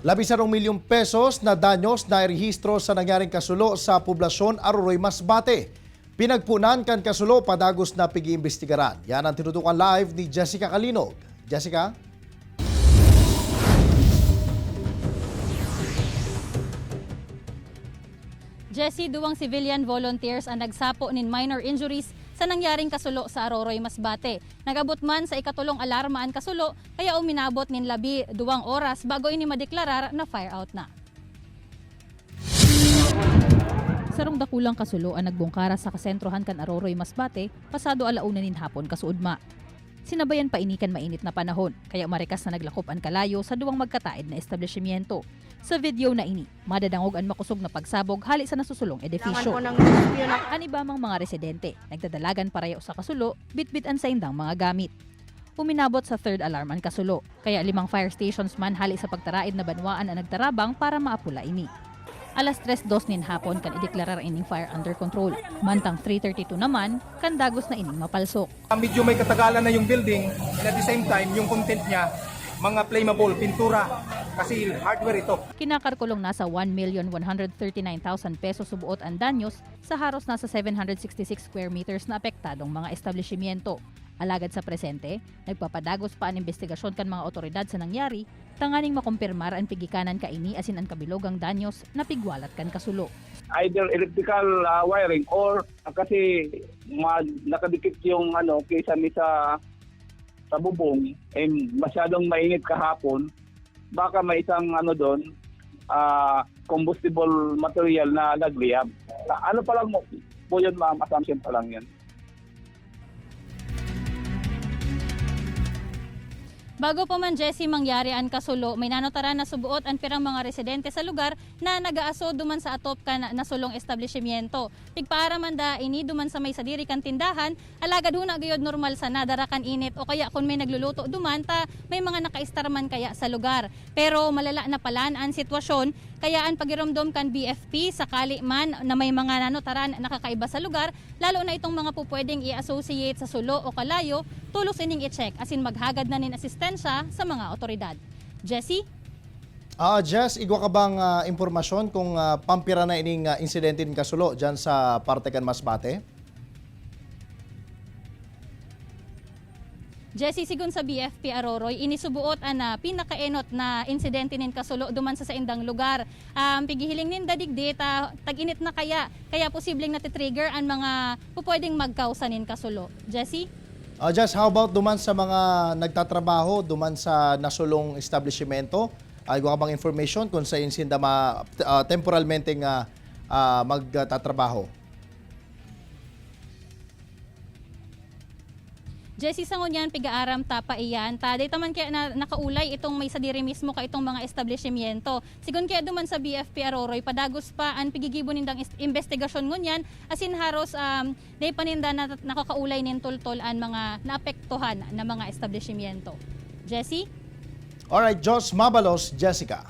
11 milyong pesos na danyos na rehistro sa nangyaring kasulo sa poblasyon Aroroy, Masbate. Pinagpunan kan kasulo, padagos na pig-iimbestigaran. Yan ang tinutukan live ni Jessica Calinog. Jessica? Jesse, duwang civilian volunteers ang nagsapo nin minor injuries sa nangyaring kasulo sa Aroroy, Masbate. Nagabot man sa ikatulong alarma ang kasulo, kaya uminabot nin 12 oras bago ini madeklarar na fire out na. Sarong dakulang kasulo ang nagbungkara sa kasentrohan kan Aroroy, Masbate, pasado 1:00 nin hapon kasuudma. Sinabayan pa ini kan mainit na panahon, kaya marikas na naglakop ang kalayo sa duwang magkataed na establishmento. Sa video na ini, madadangog ang makusog na pagsabog hali sa nasusulong edifisyo. Kailangan po ng rescue na Ang iba mang mga residente, nagdadalagan parayo sa kasulo, bitbit ang saindang mga gamit. Uminabot sa third alarm ang kasulo, kaya limang fire stations man hali sa pagtaraid na banwaan ang nagtarabang para maapula ini. Alas 3:02 nin hapon kan ideklarar ining fire under control. Mantang 3:32 naman, kan dagos na ining mapalsok. Medyo may katagalan na yung building and at the same time, yung content niya, mga flammable, pintura, kasi hardware ito. Kinakarkulong nasa 1,139,000 pesos subuot ang danyos sa haros nasa 766 square meters na apektadong mga establishmento. Alagad sa presente, nagpapadagos pa ang investigasyon kan mga otoridad sa nangyari, tanganing makumpirmar ang pigikanan kaini asin ang kabilogang danyos na pigwalat kan kasulo. Either electrical wiring or kasi nakadikit yung ano kisame sa bubong, eh masyadong mainit kahapon, baka may isang ano doon, combustible material na nagliyab. Ano pa lang mo po yun, ma'am, assumption pa lang yun. Bago pa man, Jesse, mangyari ang kasulo, may nanotara na subuot ang pirang mga residente sa lugar na nagaaso duman sa atop kan nasulong establishmento. Pigpaara man da ini duman sa may sadiri kan tindahan, alagad huna gayod normal sa nadara kan init o kaya kung may nagluluto duman ta may mga nakaistar man kaya sa lugar. Pero malala na pala ang sitwasyon, kaya ang pagiromdom kan BFP, sakali man na may mga nanotaran nakakaiba sa lugar, lalo na itong mga pupwedeng i-associate sa sulo o kalayo, tulos ining i-check asin maghagad na nin asistensya sa mga otoridad. Jesse? Jess, igwa ka bang impormasyon kung pampira na ining insidente nin kasulo dyan sa parte kan Masbate? Jesse, sigun sa BFP Aroroy, inisubuot ang pinakaenot na insidente nin kasulo duman sa saindang lugar. Pigihiling ninda digdi ta tag-init na kaya, kaya posibleng natitrigger ang mga pupwedeng magkausa nin kasulo. Jesse? Jess, how about duman sa mga nagtatrabaho, duman sa nasulong establishmento? Igwa ka bang information kung sa insinda temporalmente nga magtatrabaho? Jesse, sa ngunyan, pigaaram tapa iyan. Ta, day taman kaya na, nakaulay itong may sadiri mismo ka itong mga establishmento. Sigun kaya duman sa BFP Aroroy, padagos pa ang pigigibo nindang investigasyon ngunyan, asin haros day paninda na nakakaulay nin tultol ang mga naapektuhan na mga establishmento. Jesse? Alright, Jos Mabalos, Jessica.